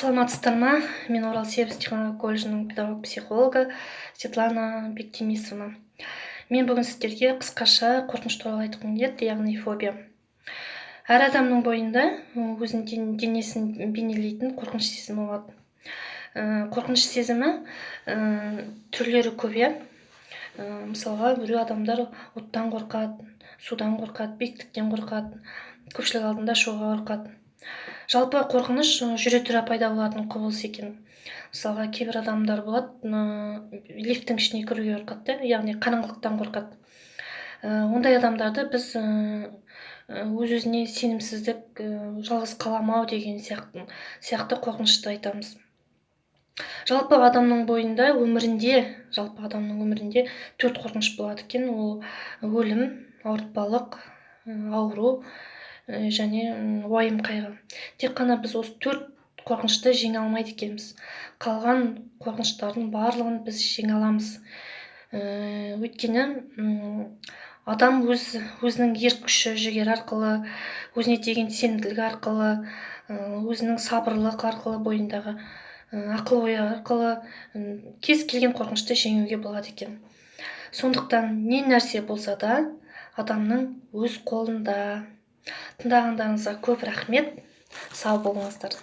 Саламатсыздар ма? Мен Орал сервис технология колледжінің педагог психологы Светлана Бектемисова. Мен бүгін сіздерге қысқаша қорқыныш туралы айтқым келеді, яғни фобия. Әр адамның бойында өзінің денесін бейнелейтін қорқыныш сезімі болады. Қорқыныш сезімі түрлері көп, иә. Мысалға, біреу адамдар оттан қорқады, судан қорқады, биіктіктен қорқады, көпшілік алдында шығуға қорқады. Жалпы, қорқыныш жүре тұра пайда болатын құбылыс екен. Мысалға, кейбір адамдар болады, лифттің ішіне кіруге қорқады да, яғни қараңғылықтан қорқады. Ондай адамдарды біз өз өзіне сенімсіздік, жалғыз қаламау деген сияқты қорқынышты айтамыз. Жалпы, адамның бойында, өмірінде, жалпы адамның өмірінде төрт қорқыныш болады екен. Ол өлім, ауыртпалық, ауру және уайым қайғы. Тек қана біз осы төрт қорқынышты жеңе алмайды екенбіз. Қалған қорқыныштардың барлығын біз жеңе аламыз, өйткені адам өз өзінің ерік күші, жігері арқылы, өзіне деген сенімділігі арқылы, өзінің сабырлық арқылы, бойындағы ақыл ойы арқылы кез келген қорқынышты жеңуге болады екен. Сондықтан не нәрсе болса да, адамның өз қолында. Тыңдағандарыңызға көп рахмет, сау болыңыздар.